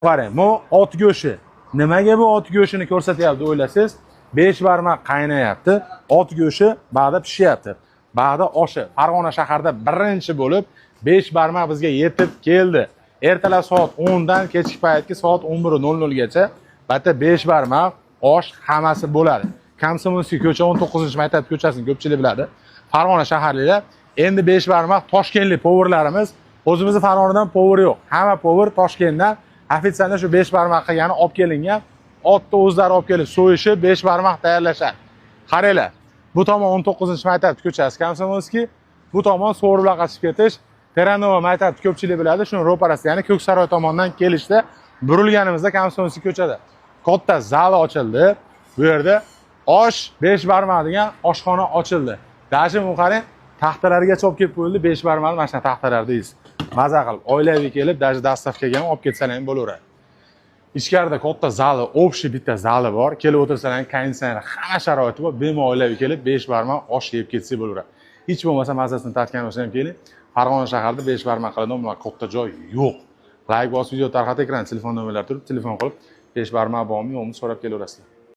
Qarang, bu ot go'shti. Nimaga bu ot go'shtini ko'rsatyapti o'ylasangiz, besh barmoq qaynayapti, ot go'shti ba'da pishyapti. Ba'da oshi. Farg'ona shaharida birinchi bo'lib besh barmoq bizga yetib keldi. Ertalab soat 10 dan kechki paytgi soat 11:00 gacha bitta besh barmoq osh hammasi bo'ladi. Komsomolskiy ko'cha, 19-maktab ko'chasini ko'pchilik biladi. Farg'ona shaharliklar endi besh barmoq toshkentlik повар larimiz, o'zimizni Farg'onadan повар yo'q. Hamma повар Toshkentdan официально shu besh barmoq qilgani olib kelingan. Otni o'zlari olib kelib so'yishib, besh barmoq tayyorlashadi. Qaranglar, bu tomon 19-maktab ko'chasi, Komsomolskiy, bu tomon So'riblaqa chiqib ketish, Terranova maktabni ko'pchilik biladi, shuni ro'parasida, ya'ni Ko'ksaroy tomondan kelishda burilganimizda Komsomolskiy ko'chada katta zal ochildi. Bu yerda osh besh barmoq degan oshxona ochildi. Даже bu qarang, taxtalargacha olib kelib qo'yildi, besh barmoqni mana shunaqa taxtalarda yeysiz. Maza qilib, oilaviy kelib, даже доставка ga ham olib ketsalar ham bo'laveradi. Ichkarida katta zali, общий bitta zali bor. Kelib o'tirsalar, konditsioner, hamma sharoiti bor. Bemalol oilaviy kelib, besh barmoq osh yeb ketsak bo'laveradi. Hech bo'lmasa mazasini tatgan bo'lsa ham keling. Farg'ona shaharida besh barmoq qiladigan bunaqa katta joy yo'q. Layk bosib, video tarqatib, ekran telefon nomerlari turib, telefon qilib, besh barmoq bormi, yo'qmi so'rab kelaverasizlar.